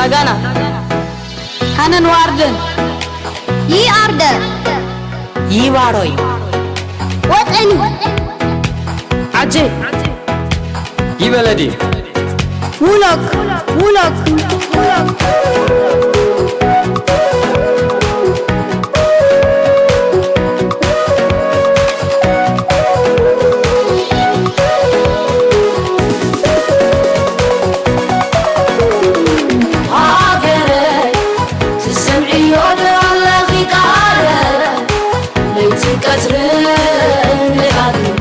ጸጋና። ሃነን ዋርደን። ይኣርደ። ይባሮይ። ወጠኒ። ዓጄ። ይበለዲ። ውሎክ። ውሎክ። ውሎክ። ሃገረይ ትሰምዕዮ ዶ ኣለኺ ቃለይ? ለይትን ቀትርን ደጋጊመ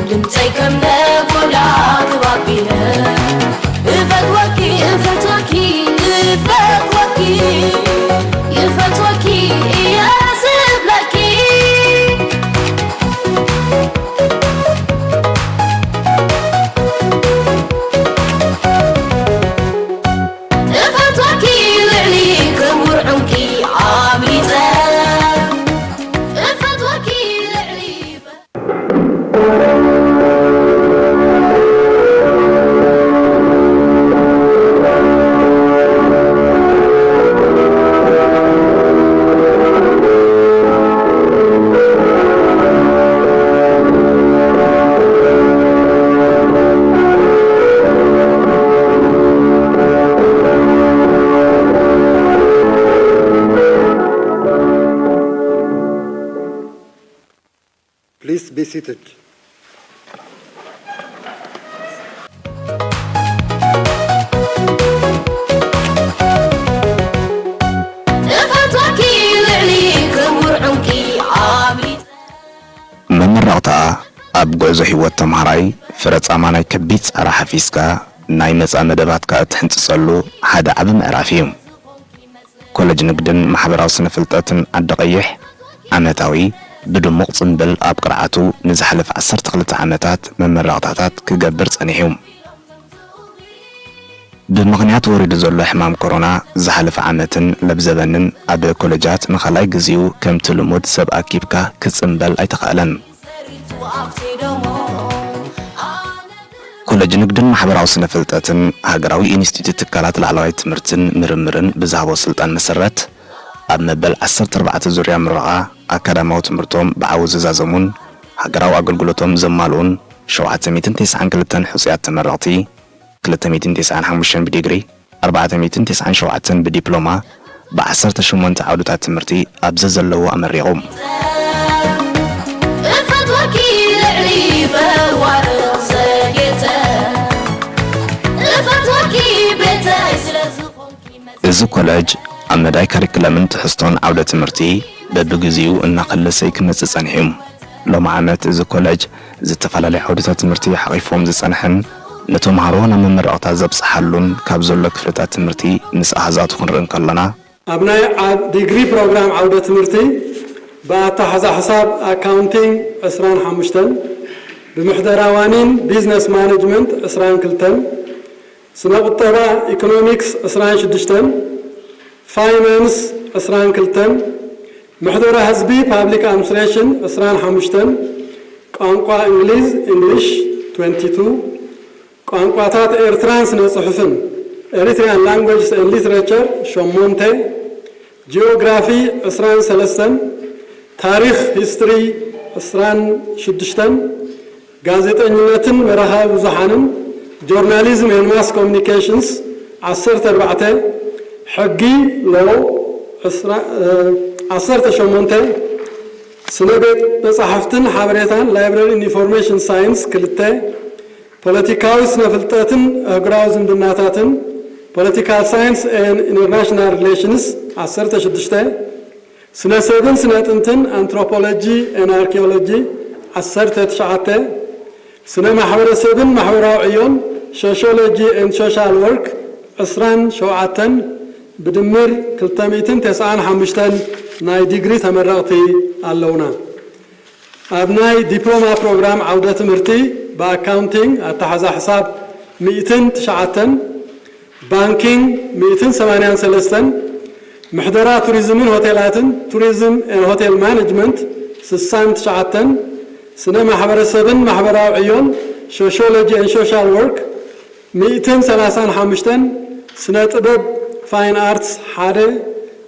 ድምፀይ ከም ነጎዳ ክባቢለ እፈትወኪ፣ እፈትወኪ፣ እፈትወኪ፣ እፈትወኪ እየ ዝብለኪ። እፈትወኪ ልዕሊ ክቡር ዕንቂ ኣምሊጸ። እፈትወኪ ልዕሊ Please be seated. እፈትወኪ ልዕሊ ክቡር ዕንቂ ኣምሊጸ። መመረቕታ ኣብ ጉዕዞ ህይወት ተምሃራይ ፍረ ጻማ ናይ ከቢድ ጻዕሪ ሓፊስካ ናይ መጻኢ መደባትካ እትሕንጽጸሉ ሓደ ዓቢ ምዕራፍ እዩ። ኮለጅ ንግድን ማሕበራዊ ስነ ፍልጠትን ዓዲ ቀይሕ ዓመታዊ ብድሙቕ ጽምብል ኣብ ቅርዓቱ ንዝሓለፈ ዓሰርተ ክልተ ዓመታት መመረቕታታት ክገብር ጸኒሑ እዩ። ብምኽንያት ወሪዱ ዘሎ ሕማም ኮሮና ዝሓለፈ ዓመትን ለብዘበንን ኣብ ኮለጃት ንኻልኣይ ግዜኡ ከምቲ ልሙድ ሰብ ኣኪብካ ክጽምበል ኣይተኻእለን። ኮለጅ ንግድን ማሕበራዊ ስነ ፍልጠትን ሃገራዊ ኢንስቲትዩት ትካላት ላዕለዋይ ትምህርትን ምርምርን ብዝሃቦ ስልጣን መሰረት ኣብ መበል ዓሰርተ ኣርባዕተ ዙርያ ምረቓ ኣካዳማዊ ትምህርቶም ብዓወት ዝዛዘሙን ሃገራዊ ኣገልግሎቶም ዘማልኡን ሸውዓተ ሚእትን ተስዓን ክልተን ሕጹያት ተመረቕቲ ክልተ ሚእትን ተስዓን ሓሙሽተን ብዲግሪ ኣርባዕተ ሚእትን ተስዓን ሸውዓተን ብዲፕሎማ ብዓሰርተ ሸሞንተ ዓውድታት ትምህርቲ ኣብ ዘዘለዎ ኣመሪቑ። እፈትወኪ ልዕሊ በዋርቕ ዘጌጸ፣ እፈትወኪ ቤተይ ስለ ዝኾንኪ መጽ- እዚ ኮለጅ ኣብ መዳይ ካሪክለምን ትሕዝቶን ዓውደ ትምህርቲ በብግዜኡ እናኸለሰ ክመጽእ ጸኒሑ እዩ። ሎሚ ዓመት እዚ ኮለጅ ዝተፈላለዩ ዓውድታት ትምህርቲ ሓቒፎም ዝጸንሐን ንተምሃሮ ናብ መመረቕታ ዘብጽሓሉን ካብ ዘሎ ክፍልታት ትምህርቲ ምስ ኣሃዛቱ ክንርኢ እንከለና፣ ኣብ ናይ ዓብ-፣ ዲግሪ ፕሮግራም ዓውደ ትምህርቲ ብኣተሓዛ ሕሳብ ኣካውንቲንግ ዕስራን ሓሙሽተን፣ ብምሕደራ ዋኒን ቢዝነስ ማኔጅመንት ዕስራን ክልተን፣ ስነ ቁጠባ ኢኮኖሚክስ ዕስራን ሽዱሽተን፣ ፋይናንስ ዕስራን ክልተን፣ ምሕደራ ህዝቢ ፓብሊክ ኣድሚኒስትሬሽን ዕስራን ሓሙሽተን፣ ቋንቋ እንግሊዝ ኢንግሊሽ ትዌንቲ ቱ፣ ቋንቋታት ኤርትራን ስነ ጽሑፍን Eritrean languages and literature ሸሞንተ፣ ጂኦግራፊ ዕስራን ሰለስተን፣ ታሪኽ ሂስትሪ ዕስራን ሽዱሽተን፣ ጋዜጠኝነትን መራኸቢ ብዙሓንን journalism and mass communications ዓሰርተ ኣርባዕተ፣ ሕጊ ሎ ዕስራ፣ እ፣ ዓሰርተ ሸሞንተ፣ ስነ ቤት መጻሕፍትን ሓበሬታን library and information science ክልተ፣ ፖለቲካዊ ስነ ፍልጠትን ኣህጉራዊ ዝምድናታትን political science and international relations ዓሰርተ ሽዱሽተ፣ ስነ ሰብን ስነ ጥንትን ኣንትሮፖሎጂ and ኣርኪኦሎጂ ዓሰርተ ትሽዓተ፣ ስነ ማሕበረሰብን ማሕበራዊ ዕዮን sociology and social work ዕስራን ሸውዓተን፣ ብድምር ክልተ ሚእትን ተስዓን ሓሙሽተን ናይ ዲግሪ ተመረቕቲ ኣለውና። ኣብ ናይ ዲፕሎማ ፕሮግራም ዓውደ ትምህርቲ ብኣካውንቲንግ ኣተሓዛ ሕሳብ ሚእትን ትሽዓተን፣ ባንኪንግ ሚእትን ሰማንያን ሰለስተን፣ ምሕደራ ቱሪዝምን ሆቴላትን tourism and hotel management ስሳን ትሽዓተን፣ ስነ ማሕበረሰብን ማሕበራዊ ዕዮን sociology and social work ሚእትን ሰላሳን ሓሙሽተን፣ ስነ ጥበብ ፋይን ኣርትስ ሓደ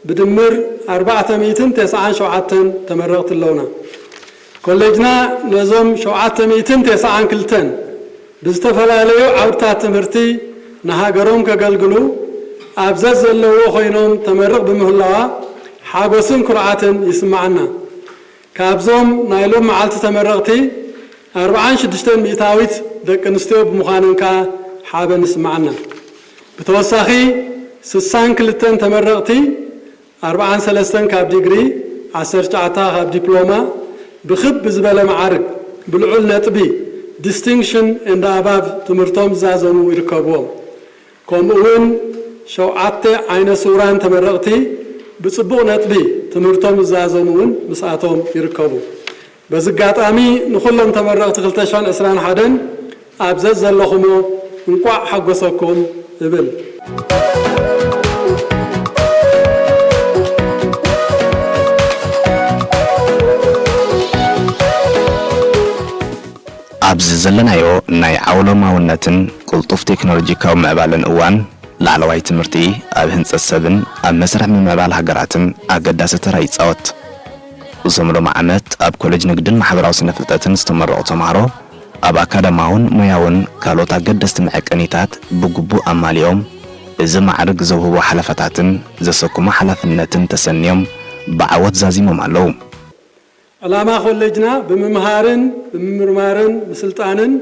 ብድምር ኣርባዕተ ሚእትን ተስዓን ሸውዓተን ተመረቕቲ ኣለውና። ኮሌጅና ነዞም ሸውዓተ ሚእትን ተስዓን ክልተን ብዝተፈላለዩ ዓውድታት ትምህርቲ ንሃገሮም ከገልግሉ ኣብ ዘዘለዎ ኮይኖም ተመርቕ ብምህላዋ ሓጎስን ኩርዓትን ይስምዓና። ካብዞም ናይ ሎም መዓልቲ ተመረቕቲ ኣርብዓን ሽዱሽተን ሚእታዊት ደቂ ኣንስትዮ ብምዃነን ከኣ ሓበን ይስምዓና። ብተወሳኺ ስሳን ክልተን ተመረቕቲ ኣርብዓን ሰለስተን ካብ ዲግሪ፣ ዓሰርተ ትሽዓተ ካብ ዲፕሎማ ብክብ ዝበለ መዓርግ ብልዑል ነጥቢ ዲስቲንክሽን ኤንድ ኣባቭ ትምህርቶም ዝዛዘሙ ይርከብዎም። ከምኡ እውን ሸውዓተ ዓይነ ስውራን ተመረቕቲ ብፅቡቕ ነጥቢ ትምህርቶም ዝዛዘሙ እውን ምስኣቶም ይርከቡ። በዚ ኣጋጣሚ ንኹሎም ተመረቕቲ ክልተ ሽሕን ዕስራን ሓደን ኣብ ዘዘለኹሞ እንቋዕ ሓጎሰኩም እብል። ኣብዚ ዘለናዮ ናይ ዓውሎማውነትን ቅልጡፍ ቴክኖሎጂካዊ ምዕባለን እዋን፣ ላዕለዋይ ትምህርቲ ኣብ ህንጸት ሰብን ኣብ መስርሕ ምምዕባል ሃገራትን ኣገዳሲ ተራ ይጻወት። እዞም ሎሚ ዓመት ኣብ ኮሌጅ ንግድን ማሕበራዊ ስነ ፍልጠትን ዝተመረቑ ተምሃሮ ኣብ ኣካዳማውን ሞያውን ካልኦት ኣገደስቲ መዐቀኒታት ብግቡእ ኣማሊኦም፣ እዚ ማዕርግ ዘውህቦ ሓለፋታትን ዘሰክሞ ሓላፍነትን ተሰንዮም ብዓወት ዛዚሞም ኣለዉ። ዕላማ ኮሌጅና ብምምሃርን ብምምርማርን ምስልጣንን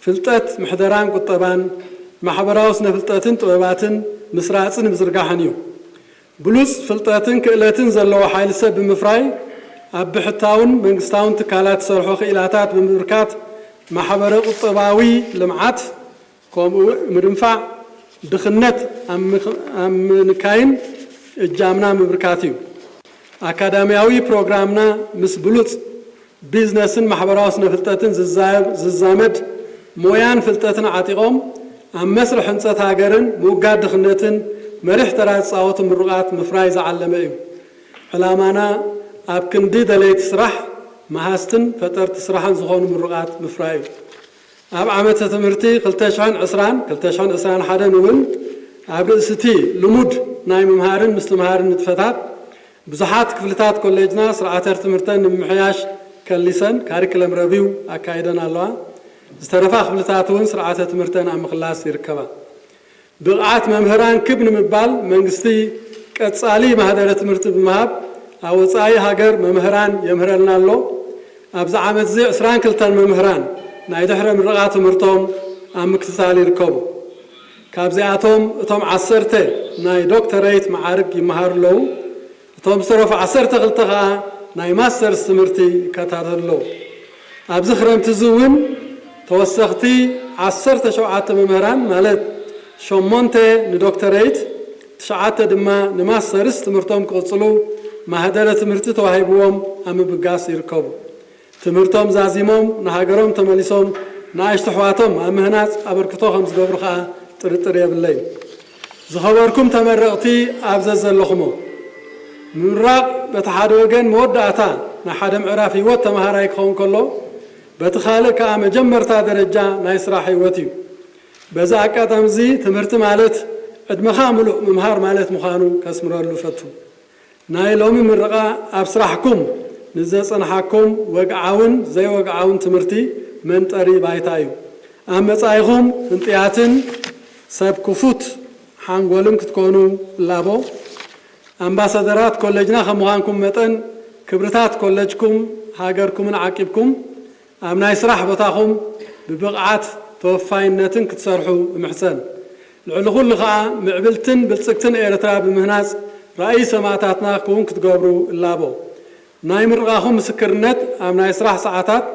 ፍልጠት ምሕደራን ቁጠባን ማሕበራዊ ስነ ፍልጠትን ጥበባትን ምስራጽን ምዝርጋሕን እዩ። ብሉጽ ፍልጠትን ክእለትን ዘለዎ ሓይሊ ሰብ ብምፍራይ ኣብ ብሕታውን መንግስታውን ትካላት ዝሰርሖ ክኢላታት ብምብርካት ማሕበረ ቁጠባዊ ልምዓት ከምኡ ምድንፋዕ ድኽነት ኣብ ምኽ- ኣብ ምንካይን እጃምና ምብርካት እዩ። ኣካዳሚያዊ ፕሮግራምና ምስ ብሉጽ ቢዝነስን ማሕበራዊ ስነ ፍልጠትን ዝዛየብ- ዝዛመድ ሞያን ፍልጠትን ዓጢቖም ኣብ መስርሕ ህንጸት ሃገርን ምውጋድ ድኽነትን መሪሕ ተራ ዝጻወቱ ምሩቓት ምፍራይ ዝዓለመ እዩ። ዕላማና ኣብ ክንዲ ደለይቲ ስራሕ መሃዝትን ፈጠርቲ ስራሕን ዝኾኑ ምሩቓት ምፍራይ እዩ። ኣብ ዓመተ ትምህርቲ ክልተ ሽሕን ዕስራን ክልተ ሽሕን ዕስራን ሓደን እውን ኣብ ርእሲ እቲ ልሙድ ናይ ምምሃርን ምስትምሃርን ንጥፈታት ብዙሓት ክፍልታት ኮሌጅና ስርዓተ ትምህርተን ንምምሕያሽ ከሊሰን ካሪክለም ረቪው ኣካይደን ኣለዋ። ዝተረፋ ክፍልታት እውን ስርዓተ ትምህርተን ኣብ ምኽላስ ይርከባ። ብቕዓት መምህራን ክብ ንምባል መንግስቲ ቀጻሊ ማህደረ ትምህርቲ ብምሃብ ኣብ ወጻኢ ሃገር መምህራን የምህረልና ኣሎ። ኣብዚ ዓመት እዚ ዕስራን ክልተን መምህራን ናይ ድሕረ ምረቓ ትምህርቶም ኣብ ምክትታል ይርከቡ። ካብዚኣቶም እቶም ዓሰርተ ናይ ዶክተረይት መዓርግ ይመሃሩ ኣለዉ። እቶም ዝተረፉ ዓሰርተ ክልተ ከኣ ናይ ማስተርስ ትምህርቲ ይከታተሉ ኣለዉ። ኣብዚ ክረምቲ እዚ እውን ተወሰኽቲ ዓሰርተ ሸውዓተ መምህራን ማለት ሸሞንተ ንዶክተረይት ትሽዓተ ድማ ንማስተርስ ትምህርቶም ክቕጽሉ ማህደረ ትምህርቲ ተዋሂብዎም ኣብ ምብጋስ ይርከቡ። ትምህርቶም ዛዚሞም ንሃገሮም ተመሊሶም ንኣሽቱ ኣሕዋቶም ኣብ ምህናጽ ኣበርክቶ ከም ዝገብሩ ከኣ ጥርጥር የብለይን። ዝኸበርኩም ተመረቕቲ ኣብ ዘዘለኹሞ፣ ምምራቕ በቲ ሓደ ወገን መወዳእታ ናይ ሓደ ምዕራፍ ህይወት ተምሃራይ ክኸውን ከሎ፣ በቲ ካልእ ከኣ መጀመርታ ደረጃ ናይ ስራሕ ህይወት እዩ። በዚ ኣጋጣሚ እዚ ትምህርቲ ማለት ዕድመኻ ምሉእ ምምሃር ማለት ምዃኑ ከስምረሉ እፈቱ። ናይ ሎሚ ምርቓ ኣብ ስራሕኩም ንዘጸንሓኩም ወግዓውን ዘይወግዓውን ትምህርቲ መንጠሪ ባይታ እዩ። ኣብ መጻኢኹም ህንጥያትን ሰብ ክፉት ሓንጎልን ክትኮኑ እላቦ። ኣምባሳደራት ኮሌጅና ከም ምዃንኩም መጠን ክብርታት ኮሌጅኩም ሃገርኩምን ዓቂብኩም ኣብ ናይ ስራሕ ቦታኹም ብብቕዓት ተወፋይነትን ክትሰርሑ እምሕጸን። ልዕሊ ኩሉ ከኣ ምዕብልትን ብልጽግትን ኤርትራ ብምህናጽ ራእይ ሰማእታትና ክውን ክትገብሩ እላቦ። ናይ ምርቓኹም ምስክርነት ኣብ ናይ ስራሕ ሰዓታት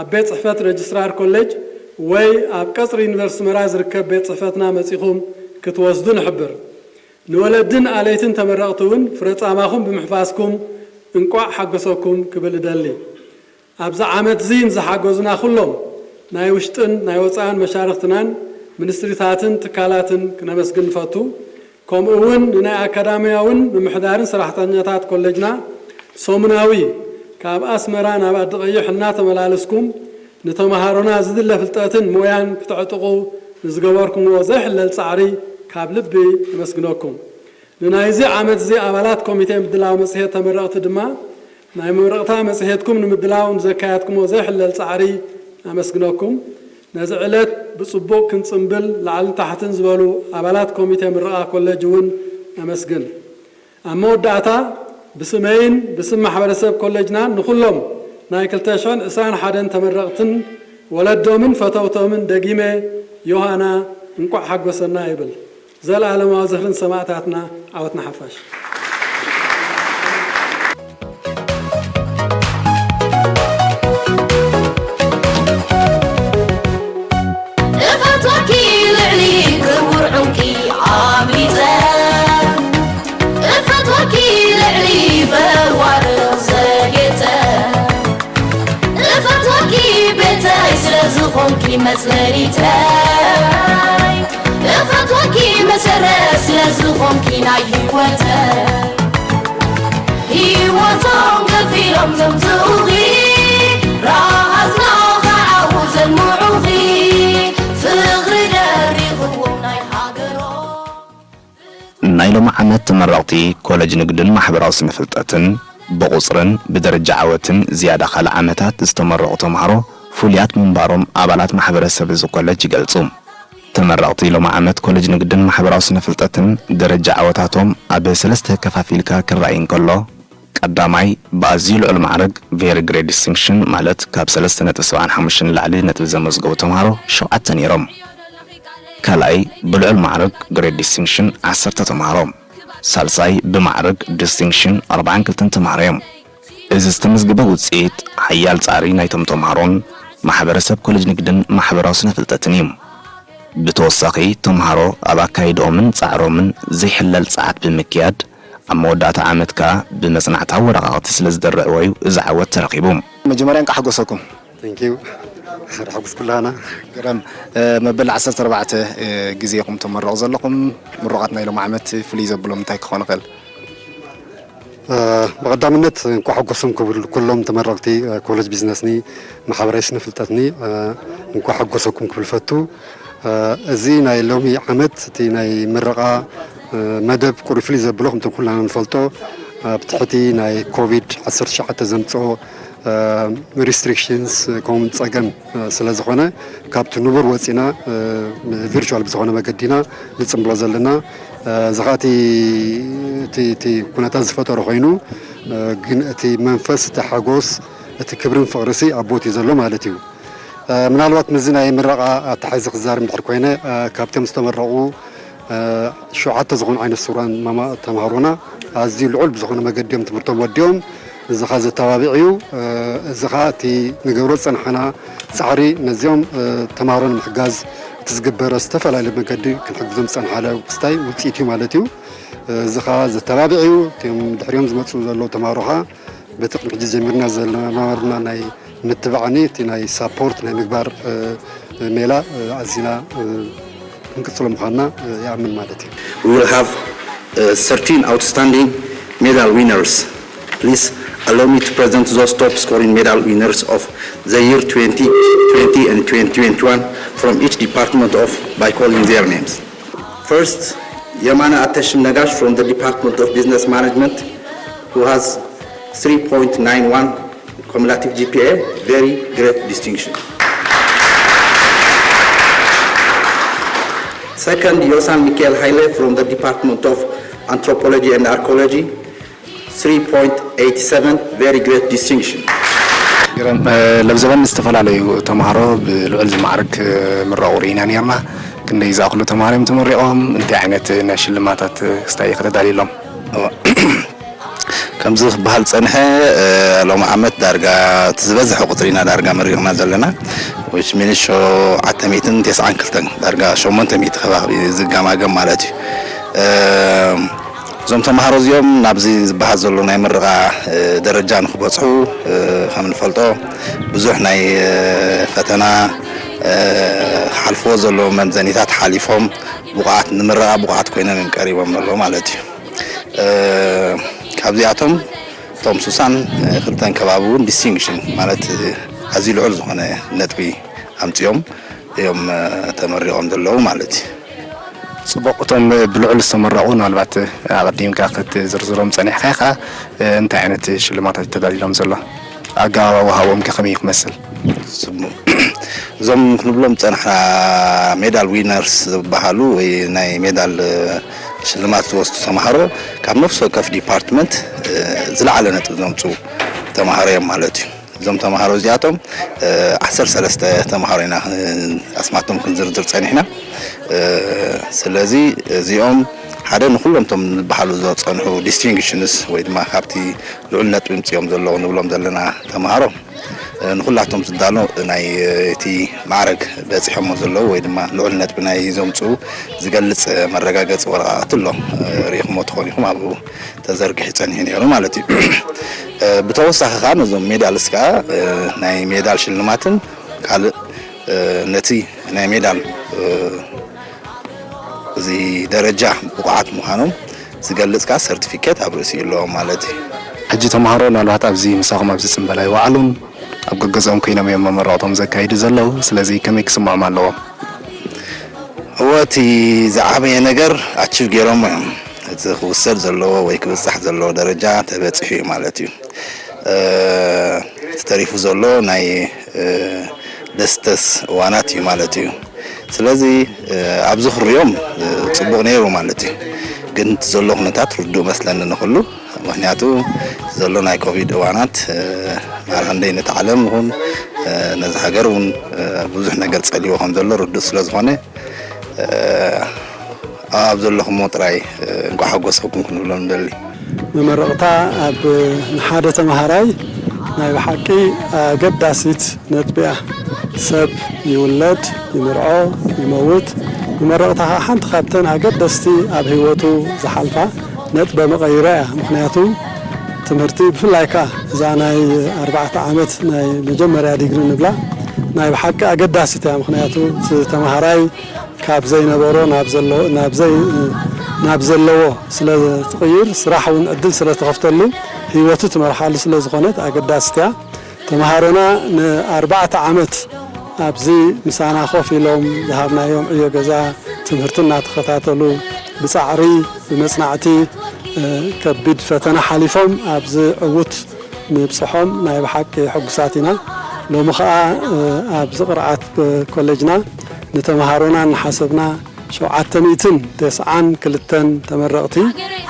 ኣብ ቤት ጽሕፈት ረጅስትራር ኮሌጅ ወይ ኣብ ቀጽሪ ዩኒቨርሲቲ ኣስመራ ዝርከብ ቤት ጽሕፈትና መጺኹም ክትወስዱ ንሕብር። ንወለድን ኣለይትን ተመረቕቲ እውን ፍረ ጻማኹም ብምሕፋስኩም እንቋዕ ሓጎሰኩም ክብል እደሊ። ኣብዚ ዓመት እዚ ንዝሓገዙና ኩሎም ናይ ውሽጥን ናይ ወጻእን መሻርኽትናን ሚኒስትሪታትን ትካላትን ክነመስግን ንፈቱ። ከምኡ እውን ንናይ ኣካዳሚያውን ምምሕዳርን ሰራሕተኛታት ኮሌጅና ሰሙናዊ ካብ ኣስመራ ናብ ዓዲ ቀይሕ እናተመላለስኩም ንተምሃሮና ዝድለ ፍልጠትን ሞያን ክተዕጥቑ ንዝገበርኩምዎ ዘይሕለል ጻዕሪ ካብ ልቢ የመስግነኩም። ንናይዚ ዓመት እዚ ኣባላት ኮሚቴ ምድላው መጽሔት ተመረቕቲ ድማ ናይ መመረቕታ መጽሔትኩም ንምድላው ንዘካየድኩሞ ዘይሕለል ጻዕሪ ኣመስግነኩም። ነዚ ዕለት ብጽቡቕ ክንጽምብል ላዕልን ታሕትን ዝበሉ ኣባላት ኮሚቴ ምረቓ ኮሌጅ እውን ኣመስግን። ኣብ መወዳእታ ብስመይን ብስም ማሕበረሰብ ኮሌጅናን ንኹሎም ናይ ክልተ ሽሕን ዕስራን ሓደን ተመረቕትን ወለዶምን ፈተውቶምን ደጊመ ዮሃና እንቋዕ ሓጎሰና ይብል። ዘልኣለማዊ ዝኽርን ሰማእታትና ዓወት ንሓፋሽ። እፈትወኪ ልዕሊ ክቡር ዑንቂ ኣምሊጠ እፈትወኪ ልዕሊ በዋርቕ ዘጌጠ እፈትወኪ ቤተይ ስለ ዝኾንኪ መጽለሊተይ እፈትወኪ መሰረት ስለ ዝኾንኪ ናይ ህይወተይ ህይወቶም ከፊሎም ዘምጽኡኺ ረሃጽና ኸዓቡ ዘልምዑኺ ፍቕሪ ደሪኽዎም ናይ ሃገሮም ናይ ሎሚ ዓመት ተመረቕቲ ኮለጅ ንግድን ማሕበራዊ ስነ ፍልጠትን ብቑፅርን ብደረጃ ዓወትን ዝያዳ ካልእ ዓመታት ዝተመረቑ ተምሃሮ ፍሉያት ምንባሮም ኣባላት ማሕበረሰብ እዚ ኮለጅ ይገልፁ። ተመረቕቲ ሎሚ ዓመት ኮለጅ ንግድን ማሕበራዊ ስነ ፍልጠትን ደረጃ ዓወታቶም ኣብ ሰለስተ ከፋፊልካ ክረኣይ እንከሎ ቀዳማይ ብኣዝዩ ልዑል ማዕረግ Very Great Distinction ማለት ካብ ሰለስተ ነጥቢ ሰብዓን ሓሙሽተን ንላዕሊ ነጥቢ ዘመዝገቡ ተምሃሮ ሸውዓተ ነይሮም። ካልኣይ ብልዑል ማዕረግ Great Distinction ዓሰርተ ተምሃሮ፣ ሳልሳይ ብማዕረግ Distinction ኣርብዓን ክልተን ተምሃሮ እዮም። እዚ ዝተመዝገበ ውፅኢት ሓያል ፃዕሪ ናይቶም ተምሃሮን ማሕበረሰብ ኮሌጅ ንግድን ማሕበራዊ ስነ ፍልጠትን እዩ። ብተወሳኺ ተምሃሮ ኣብ ኣካይድኦምን ፃዕሮምን ዘይሕለል ፀዓት ብምክያድ ኣብ መወዳእታ ዓመት ከዓ ብመፅናዕታዊ ወረቓቕቲ ስለዝደረዕዎ እዩ እዚ ዓወት ተረኺቡ። መጀመርያ እንቃዕ ሓጎሰኩም። Thank you። ርሐጉስ ኩላና። ግረም መበል ዓሰርተ ኣርባዕተ ግዜ ኢኹም ተመረቑ ዘለኹም። ምሩቓት ናይ ሎም ዓመት ፍልይ ዘብሎም እንታይ ክኾን ይኽእል? ብቐዳምነት እንኳዕ ሓጎሶም ክብል ኩሎም ተመረቕቲ ኮለጅ ቢዝነስኒ ማሕበራዊ ስነ ፍልጠትኒ እንኳዕ ሓጎሰኩም ክብል ፈቱ። እዚ ናይ ሎሚ ዓመት እቲ ናይ ምረቓ መደብ ቁሩብ ፍልይ ዘብሎ ከምቲ ኩልና ንፈልጦ ኣብ ትሕቲ ናይ ኮቪድ ዓሰርተ ትሽዓተ ዘምፅኦ restrictions ከምኡ ጸገም ስለ ዝኾነ ካብቲ ንቡር ወፂና virtual ብዝኾነ መገዲ ኢና ንፅምብሎ ዘለና። እዚ ኸዓ እቲ ኩነታት ዝፈጠሮ ኮይኑ ግን እቲ መንፈስ እቲ ሓጎስ እቲ ክብርን ፍቕርሲ ኣብ ቦትኡ ዘሎ ማለት እዩ። ምናልባት ምስዚ ናይ ምረቓ ኣተሓሒዘ ክዛረብ እንድሕር ኮይነ ካብቶም ዝተመረቑ ሸውዓተ ዝኾኑ ዓይነት ስውራን ተምሃሮና ኣዝዩ ልዑል ብዝኾነ መገዲ እዮም ትምህርቶም ወዲኦም። እዚ ኸዓ ዘተባብዕ እዩ። እዚ ኸዓ እቲ ንገብሮ ዝፀናሕና ፃዕሪ ነዚኦም ተምሃሮ ንምሕጋዝ እቲ ዝግበረ ዝተፈላለየ መገዲ ክንሕግዞም ዝፀናሕናዮ ክስታይ ውፅኢት እዩ ማለት እዩ። እዚ ኸዓ ዘተባብዕ እዩ። እቶም ድሕሪኦም ዝመፁ ዘለዉ ተምሃሮ ኸዓ በቲ ቅድሚ ሕጂ ጀሚርና ዝነበርና ናይ ምትብባዕኒ እቲ ናይ ሳፖርት ናይ ምግባር ሜላ ኣዚና ክንቅፅሎ ምዃንና ይኣምን ማለት እዩ። We will have uh, thirteen outstanding medal winners. Please allow me to present those top scoring medal winners of the year twenty twenty and twenty twenty-one from each department of by calling their names. First, Yamana Ateshim Nagash from the Department of Business Management, who has three point nine one cumulative G P A, very great distinction. Second, Yosan Michael Haile from the Department of Anthropology and Archaeology, three point eight seven, very great distinction. ግረም ለብዘበን ዝተፈላለዩ ተምሃሮ ብልዑል ዝማዕርግ ምረቑ ርኢና ነርና። ክንደይ ዝኣኽሉ ተምሃሮ እዮም ተመሪቖም? እንታይ ዓይነት ናይ ሽልማታት ክስታይ ከተዳልየሎም? ከምዚ ክበሃል ዝጸንሐ ሎሚ ዓመት ዳርጋ እቲ ዝበዝሐ ቁጽሪ ኢና ዳርጋ መሪቕና ዘለና which means ሸውዓተ ሚእትን ተስዓን ክልተን ዳርጋ ሸሞንተ ሚእቲ ከባቢ ዝገማገም ማለት እዩ። እዞም ተምሃሮ እዚኦም ናብዚ ዝበሃል ዘሎ ናይ ምርቓ ደረጃ ንክበጽሑ ከም ንፈልጦ ብዙሕ ናይ ፈተና ክሓልፍዎ ዘለዎ መምዘኒታት ሓሊፎም ብቑዓት ንምረቓ ብቑዓት ኮይኖም እዮም ቀሪቦም ዘለዉ ማለት እዩ። ካብዚኣቶም እቶም ሱሳን ክልተን ከባቢ እውን ዲስቲንክሽን ማለት ኣዝዩ ልዑል ዝኾነ ነጥቢ ኣምፂኦም እዮም ተመሪቖም ዘለዉ ማለት እዩ። ጽቡቕ፣ እቶም ብልዑል ዝተመረቑ ምናልባት ኣቐዲምካ ክትዝርዝሮም ጸኒሕካ ኢኻ። እንታይ ዓይነት ሽልማታት እዩ ተዳልዩሎም ዘሎ? ኣገባብ ኣወሃህቦም ከ ከመይ እዩ ክመስል? ጽቡቕ። እዞም ክንብሎም ዝጸናሕና ሜዳል ዊነርስ ዝበሃሉ ወይ ናይ ሜዳል ሽልማት ዝወስዱ ተምሃሮ ካብ ነፍሲ ወከፍ ዲፓርትመንት ዝለዓለ ነጥቢ ዘምጽኡ ተምሃሮ እዮም ማለት እዩ። እዞም ተምሃሮ እዚኣቶም ዓሰርተ ሰለስተ ተምሃሮ ኢና ኣስማቶም ክንዝርዝር ጸኒሕና። ስለዚ እዚኦም ሓደ ንኹሎም እቶም ዝበሃሉ ዘጸንሑ ዲስቲንግሽንስ ወይ ድማ ካብቲ ልዑል ነጥቢ ምጽኦም ዘለዉ ንብሎም ዘለና ተምሃሮ ንኹላቶም ዝዳሎ ናይ እቲ ማዕረግ በጺሖሞ ዘለዉ ወይ ድማ ልዑል ነጥቢ ናይ ዘምጽኡ ዝገልጽ መረጋገጺ ወረቓቕቲ ኣሎ። ርኢኹሞ ትኾኑ ኢኹም ኣብኡ ተዘርጊሑ ጸኒሑ ነይሩ ማለት እዩ። ብተወሳኺ ከኣ ነዞም ሜዳልስ ከኣ ናይ ሜዳል ሽልማትን ካልእ ነቲ ናይ ሜዳል እዚ ደረጃ ብቑዓት ምዃኖም ዝገልጽ ከኣ ሰርቲፊኬት ኣብ ርእሲኡ ኣለዎም ማለት እዩ። ሕጂ ተምሃሮ ምናልባት ኣብዚ ምሳኹም ኣብዚ ጽምበል ኣይወዓሉን፣ ኣብ ገገዝኦም ኮይኖም እዮም መመረቕቶም ዘካይዱ ዘለዉ። ስለዚ ከመይ ክስምዖም ኣለዎም? እወ እቲ ዝዓበየ ነገር ኣቺቭ ገይሮሞ እዮም። እቲ ክውሰድ ዘለዎ ወይ ክብጻሕ ዘለዎ ደረጃ ተበጺሑ እዩ ማለት እዩ። እቲ ተሪፉ ዘሎ ናይ ደስተስ እዋናት እዩ ማለት እዩ። ስለዚ ኣብዚ ክርእዮም ጽቡቕ ነይሩ ማለት እዩ። ግን እቲ ዘሎ ኩነታት ርዱእ መስለኒ ንኹሉ። ምኽንያቱ ዘሎ ናይ ኮቪድ እዋናት ማራ ክንደይ ነቲ ዓለም ይኹን ነዚ ሃገር እውን ብዙሕ ነገር ጸልዎ ከም ዘሎ ርዱእ ስለ ዝኾነ ኣብ ዘለኹሞ ጥራይ እንኳዕ ሓጎሰኩም ክንብሎም ንደሊ። መመረቕታ ኣብ ንሓደ ተምሃራይ ናይ ብሓቂ ኣገዳሲት ነጥቢ እያ። ሰብ ይውለድ፣ ይምርዖ፣ ይመውት። መመረቕታ ኸዓ ሓንቲ ካብተን ኣገደስቲ ኣብ ህይወቱ ዝሓልፋ ነጥበ መቐይሮ እያ። ምኽንያቱ ትምህርቲ ብፍላይ ከኣ እዛ ናይ ኣርባዕተ ዓመት ናይ መጀመርያ ዲግሪ ንብላ ናይ ብሓቂ ኣገዳሲት እያ። ምኽንያቱ እቲ ተምሃራይ ካብ ዘይነበሮ ናብ ዘሎ ናብ ዘይ ናብ ዘለዎ ስለ ትቕይር፣ ስራሕ እውን ዕድል ስለ ትኸፍተሉ፣ ህይወቱ ትመርሓሉ ስለ ዝኾነት ኣገዳሲት እያ። ተምሃሮና ንኣርባዕተ ዓመት ኣብዚ ምሳና ኮፍ ኢሎም ዝሃብናዮም ዕዮ ገዛ ትምህርቲ እናተኸታተሉ ብጻዕሪ ብመጽናዕቲ ከቢድ ፈተና ሓሊፎም ኣብዚ ዕዉት ምብጽሖም ናይ ብሓቂ ሕጉሳት ኢና። ሎሚ ኸኣ ኣብዚ ቅርዓት ኮሌጅና ንተምሃሮና እናሓሰብና ሸውዓተ ሚእትን ተስዓን ክልተን ተመረቕቲ፣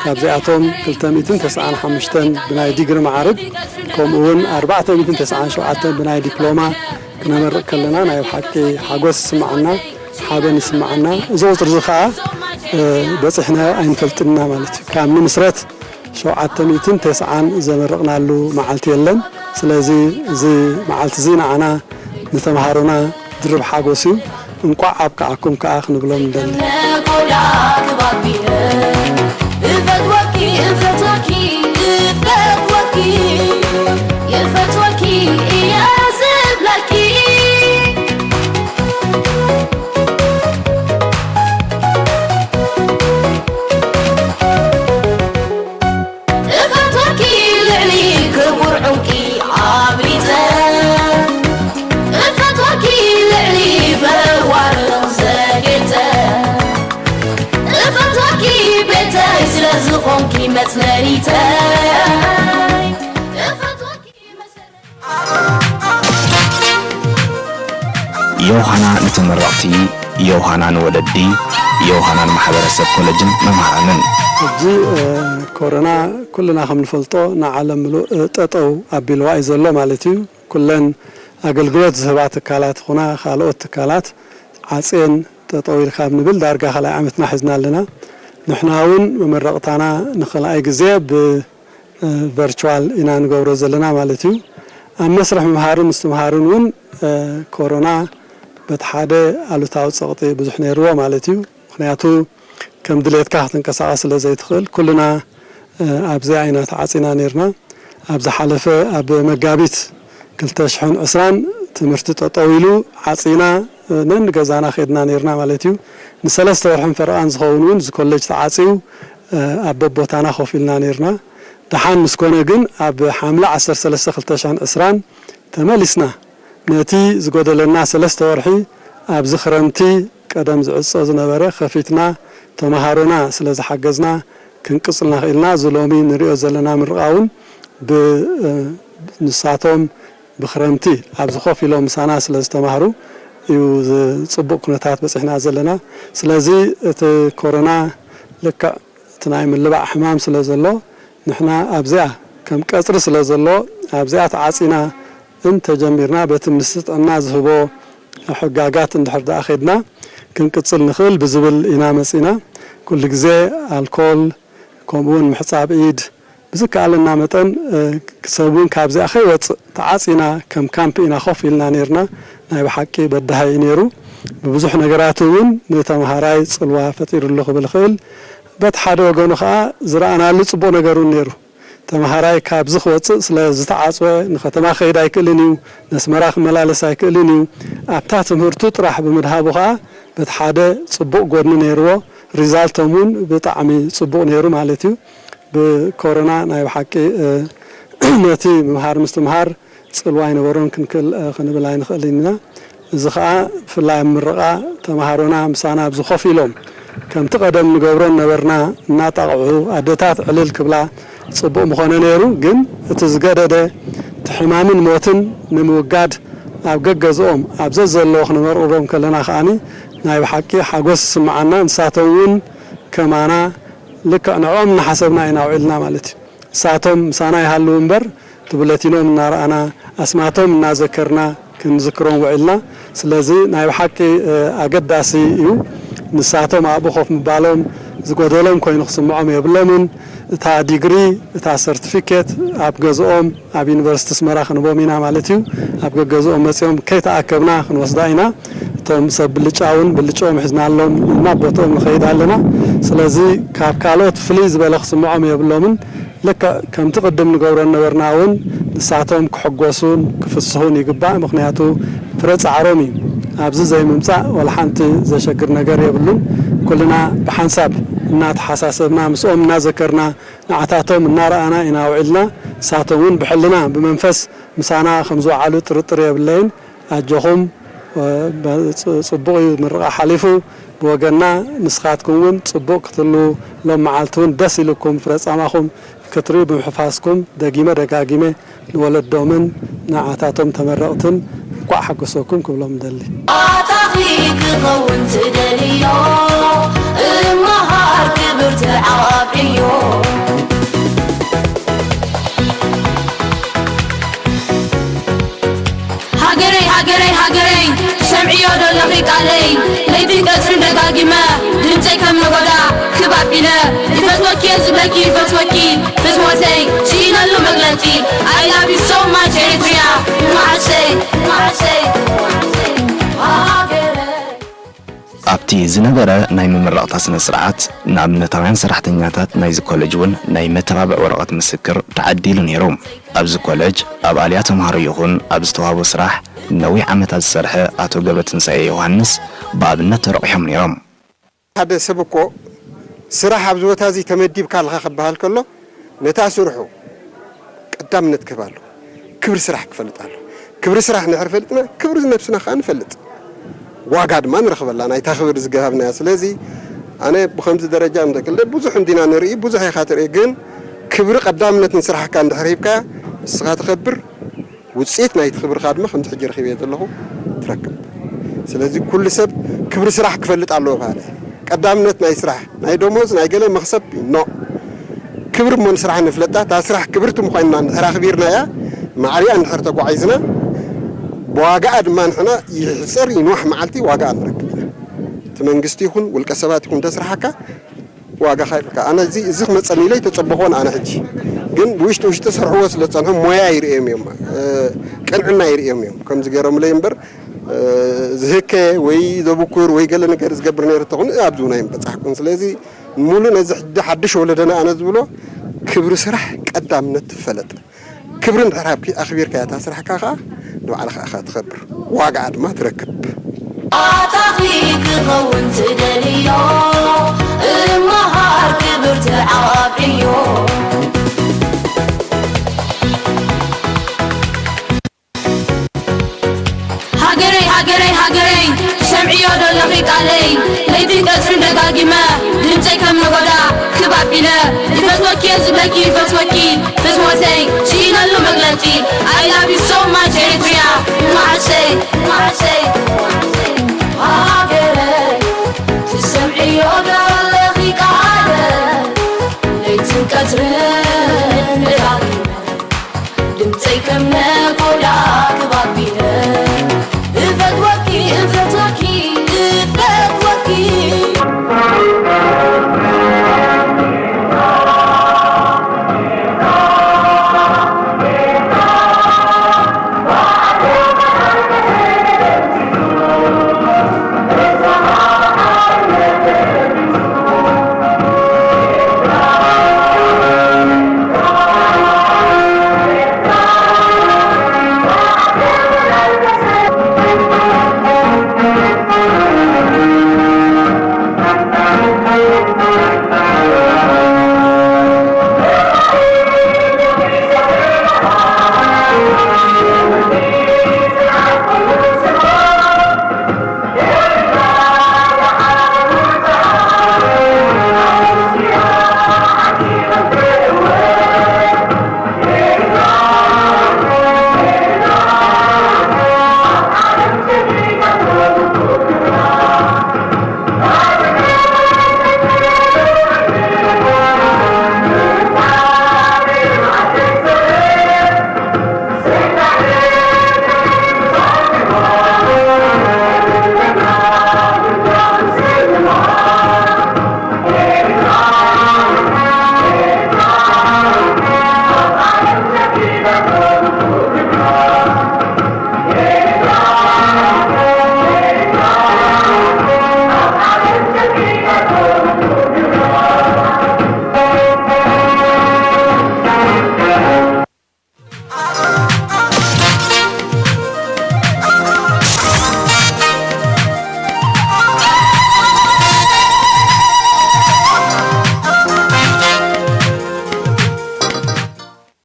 ካብዚኣቶም ክልተ ሚእትን ተስዓን ሓሙሽተን ብናይ ዲግሪ መዓርግ፣ ከምኡ እውን ኣርባዕተ ሚእትን ተስዓን ሸውዓተን ብናይ ዲፕሎማ ክነመርቕ ከለና ናይ ብሓቂ ሓጎስ ይስምዓና፣ ሓበን ይስምዓና። እዚ ቁጽሪ እዚ ኸኣ በጺሕናዮ ኣይንፈልጥን ኢና ማለት እዩ። ካብ ንምስረት ሸውዓተ ሚእትን ተስዓን ዘመረቕናሉ መዓልቲ የለን። ስለዚ እዚ መዓልቲ እዚ ንዓና ንተምሃሮና ድርብ ሓጎስ እዩ። እንቋዕ ኣብቅዓኩም ከኣ ክንብሎም ንደሊ። ነጎዳ ክባቢረ እፈትወኪ እፈትወኪ እፈትወኪ እፈትወኪ እየ ዝብለኪ። እፈትወኪ ልዕሊ ክቡር ዕንቂ ኣብሊጸ፣ እፈትወኪ ልዕሊ በዋርቕ ዘጌጸ፣ እፈትወኪ ቤተይ ስለ ዝኾንኪ መጽለሊተይ፣ እፈትወኪ መሰረት ዮሃና ንተመረቕቲ፣ ዮሃና ንወለዲ፣ ዮሃና ንማሕበረሰብ ኮለጅን መምሃራንን። ሕጂ ኮሮና ኩልና ከም ንፈልጦ ንዓለም ምሉእ ጠጠው ኣቢልዋ እዩ ዘሎ ማለት እዩ። ኩለን ኣገልግሎት ዝህባ ትካላት ይኹና ካልኦት ትካላት ዓፅየን ጠጠው ኢልካ ኣብ ንብል ዳርጋ ካልኣይ ዓመትና ሒዝና ኣለና። ንሕና እውን መመረቕታና ንኻልኣይ ግዜ ብ ቨርቹዋል ኢና ንገብሮ ዘለና ማለት እዩ። ኣብ መስርሕ ምምሃርን ምስትምሃርን እውን ኮሮና በቲ ሓደ ኣሉታዊ ፀቕጢ ብዙሕ ነይርዎ ማለት እዩ። ምኽንያቱ ከም ድሌትካ ክትንቀሳቐስ ስለ ዘይትኽእል ኩልና ኣብዚኣ ኢና ተዓፂና ነይርና። ኣብ ዝሓለፈ ኣብ መጋቢት ክልተ ሽሕን ዕስራን ትምህርቲ ጠጠው ኢሉ ዓፂና ነንገዛና ከድና ነይርና ማለት እዩ። ንሰለስተ ወርሕን ፈረቓን ዝኸውን እውን እዚ ኮሌጅ ተዓፅዩ ኣብ በቦታና ኮፍ ኢልና ነይርና። ደሓን ምስ ኮነ ግን ኣብ ሓምለ ዓሰርተ ሰለስተ ክልተ ሽሕን ዕስራን ተመሊስና ነቲ ዝጎደለና ሰለስተ ወርሒ ኣብዚ ክረምቲ ቀደም ዝዕጾ ዝነበረ ከፊትና ተምሃሮና ስለ ዝሓገዝና ክንቅጽልና ክኢልና። እዚ ሎሚ ንሪኦ ዘለና ምርቓ እውን ብ-፣ ንሳቶም ብክረምቲ ኣብዚ ኮፍ ኢሎም ምሳና ስለ ዝተማህሩ እዩ ዝ-፣ ጽቡቕ ኩነታት በጺሕና ዘለና። ስለዚ እቲ ኮሮና ልክዕ እቲ ናይ ምልባዕ ሕማም ስለ ዘሎ ንሕና ኣብዚኣ ከም ቀጽሪ ስለ ዘሎ ኣብዚኣ ተዓጺና እንተጀሚርና በቲ ምስቲ ጥዕና ዝህቦ ሕጋጋት እንድሕር ደኣ ኸድና ክንቅጽል ንኽእል ብዝብል ኢና መጺና። ኩሉ ግዜ ኣልኮል ከምኡ እውን ምሕጻብ ኢድ ብዝከኣለና መጠን፣ እ፣ ሰብ እውን ካብዚኣ ከይወጽእ ተዓጺና ከም ካምፕ ኢና ኮፍ ኢልና ነይርና። ናይ ብሓቂ በዳሂ እዩ ነይሩ። ብብዙሕ ነገራት እውን ንተምሃራይ ጽልዋ ፈጢሩሉ ክብል ይኽእል። በቲ ሓደ ወገኑ ኸኣ ዝረኣናሉ ጽቡቕ ነገር እውን ነይሩ። ተምሃራይ ካብዚ ክወጽእ ስለ ዝተዓጽወ ንከተማ ክኸይድ ኣይክእልን እዩ፣ ነስመራ ክመላለስ ኣይክእልን እዩ። ኣብታ ትምህርቱ ጥራሕ ብምድሃቡ ኸኣ በቲ ሓደ ጽቡቕ ጎድኒ ነይርዎ። ሪዛልቶም እውን ብጣዕሚ ጽቡቕ ነይሩ ማለት እዩ። ብኮሮና ናይ ብሓቂ፣ እ፣ ነቲ ምምሃር ምስትምሃር ጽልዋ ኣይነበሮን ክንክል፣ እ፣ ክንብል ኣይንኽእልን ኢና። እዚ ኸኣ ብፍላይ ኣብ ምርቓ ተምሃሮና ምሳና ኣብዚ ኮፍ ኢሎም ከምቲ ቀደም ንገብሮ ነበርና እናጣቕዑ ኣደታት ዕልል ክብላ ጽቡቕ ምኾነ ነይሩ። ግን እቲ ዝገደደ እቲ ሕማምን ሞትን ንምውጋድ ኣብ ገገዝኦም ኣብ ዘዘለዎ ክነመርቕሮም ከለና ከኣኒ ናይ ብሓቂ ሓጎስ ይስምዓና። ንሳቶም እውን ከማና ልክዕ ንዕኦም እናሓሰብና ኢና ውዒልና ማለት እዩ። ንሳቶም ምሳና ይሃልዉ እምበር፣ እቲ ቡለቲኖም እናረኣና፣ ኣስማቶም እናዘከርና ክንዝክሮም ውዒልና። ስለዚ ናይ ብሓቂ፣ እ፣ ኣገዳሲ እዩ። ንሳቶም ኣብኡ ኮፍ ምባሎም ዝጎደሎም ኮይኑ ክስምዖም የብሎምን። እታ ዲግሪ፣ እታ ሰርቲፊኬት ኣብ ገዝኦም፣ ኣብ ዩኒቨርሲቲ ኣስመራ ክንቦም ኢና ማለት እዩ። ኣብ ገገዝኦም መጺኦም ከይተኣከብና ክንወስዳ ኢና። እቶም ሰብ ብልጫ እውን ብልጭኦም ሒዝናሎም ናብ ቦትኦም ንኸይድ ኣለና። ስለዚ ካብ ካልኦት ፍልይ ዝበለ ክስምዖም የብሎምን። ልክዕ ከምቲ ቅድም ንገብሮ ነበርና እውን ንሳቶም ክሕጎሱን ክፍስሁን ይግባእ። ምኽንያቱ ፍረ ጻዕሮም እዩ። ኣብዚ ዘይምምጻእ ዋላ ሓንቲ ዘሸግር ነገር የብሉን። ኩልና ብሓንሳብ እናተሓሳሰብና ምስኦም እናዘከርና ንዓታቶም እናረኣና ኢና ውዒልና። ንሳቶም እውን ብሕልና ብመንፈስ ምሳና ከም ዝወዓሉ ጥርጥር የብለይን። ኣጆኹም፣ እ፣ በ-፣ ጽ-፣ ጽቡቕ እዩ ምርቓ ሓሊፉ። ብወገንና ንስኻትኩም እውን ጽቡቕ ክትህልዉ፣ ሎም መዓልቲ እውን ደስ ኢልኩም ፍረ ጻማኹም ክትርእዩ ብምሕፋስኩም ደጊመ ደጋጊመ ንወለዶምን ንዓታቶም ተመረቕትን እንኳዕ ሓጎሰኩም ክብሎም እደሊ። ኣታኺ ክኸውን ትደልዮ እመሃር ክብርቲ ዓብዮ። ሃገረይ ሃገረይ ሃገረይ ትሰምዕዮ ዶ ኣለኺ ቃለይ? ለይትን ቀትርን ደጋጊመ ድምፀይ ከም ነጎዳ ክብ ኣቢለ ይፈትወኪ እየ ዝብለኪ ይፈትወኪ ህዝቦተይ ስኢነሉ መግለፂ። I love you so much ኤሪትሪያ። መዓሰይ መዓሰይ መዓሰይ ሃገረይ። ኣብቲ ዝነበረ ናይ ምምራቕታ ስነ ስርዓት ንኣብነታውያን ሰራሕተኛታት ናይዚ ኮለጅ እውን ናይ መተባብዒ ወረቐት ምስክር ተዓዲሉ ነይሩ። ኣብዚ ኮለጅ ኣብ ኣልያ ተምሃሮ ይኹን ኣብ ዝተዋህቦ ስራሕ ነዊሕ ዓመታት ዝሰርሐ ኣቶ ገብረትንሳኤ ዮሃንስ ብኣብነት ተረቑሖም ነይሮም። ሓደ ሰብ እኮ ስራሕ ኣብዚ ቦታ እዚ ተመዲብካ ኣለኻ ክበሃል ከሎ ነታ ስርሑ ቀዳምነት ክህብ ኣለዎ። ክብሪ ስራሕ ክፈልጥ ኣለዎ። ክብሪ ስራሕ እንድሕር ፈሊጥና ክብሪ ነብስና ከዓ ንፈልጥ። ዋጋ ድማ ንረኽበላ ናይታ ክብሪ ዝገሃብናያ። ስለዚ ኣነ ብኸምዚ ደረጃ እንተክል ብዙሕ እንዲና ንርኢ፣ ብዙሕ ኢኻ ትርኢ፣ ግን ክብሪ ቀዳምነት ንስራሕካ እንድሕር ሂብካያ ንስኻ ትኸብር፣ ውፅኢት ናይቲ ክብርኻ ድማ ከምዚ ሕጂ ረኺበዮ ዘለኹ ትረክብ። ስለዚ ኩሉ ሰብ ክብሪ ስራሕ ክፈልጥ ኣለዎ በሃለ። ቀዳምነት ናይ ስራሕ፣ ናይ ደሞዝ፣ ናይ ገለ መኽሰብ ኖ። ክብሪ እሞ ንስራሕ ንፍለጣ፣ እታ ስራሕ ክብርቲ ምዃንና እንድሕር ኣኽቢርናያ፣ ማዕሪኣ እንድሕር ተጓዒዝና፣ ብዋጋኣ ድማ ንሕና ይሕፀር ይንዋሕ መዓልቲ ዋጋኣ ንረክብ ኢና። እቲ መንግስቲ ይኹን ውልቀ ሰባት ይኹን ተስራሓካ ዋጋ ኻይልካ። ኣነ እዚ፣ እዚ ክመፀኒ ኢለ ኣይተፀበኹን ኣነ ሕጂ። ግን ብውሽጢ ውሽጢ ሰርሕዎ ስለ ፀንሑ ሞያ ይርእዮም እዮም፣ እ፣ ቅንዕና ይርእዮም እዮም። ከምዚ ገይሮምለይ እምበር፣ እ፣ ዝህከ ወይ ዘብኩር ወይ ገለ ነገር ዝገብር ነይሩ ተኾነ ኣብዚ እውን ኣይምበፃሕኩን። ስለዚ ሙሉ ነዚ ሕጂ ሓድሽ ወለደና ኣነ ዝብሎ ክብሪ ስራሕ ቀዳምነት ትፈለጥ። ክብሪ እንድሕር ሃብኪ-፣ ኣኽቢርካያ እታ ስራሕካ ኸዓ ንባዕልኻ ኢኻ ትኸብር፣ ዋጋኣ ድማ ትረክብ። ኣታኺ ክኸውን ትደልዮ እመሃር ክብርቲ ዓብዮ። ሃገረይ ሃገረይ ሃገረይ ትሰምዕዮ ዶ ኣለኺ ቃለይ? ለይትን ቀትርን ደጋጊመ ድምፀይ ከም ነጎዳ ክብ ኣቢለ ይፈትወኪ እየ ዝብለኪ ይፈትወኪ ህዝቦተይ ስኢነሉ መግለፂ I love you so much Eritrea መዓሰይ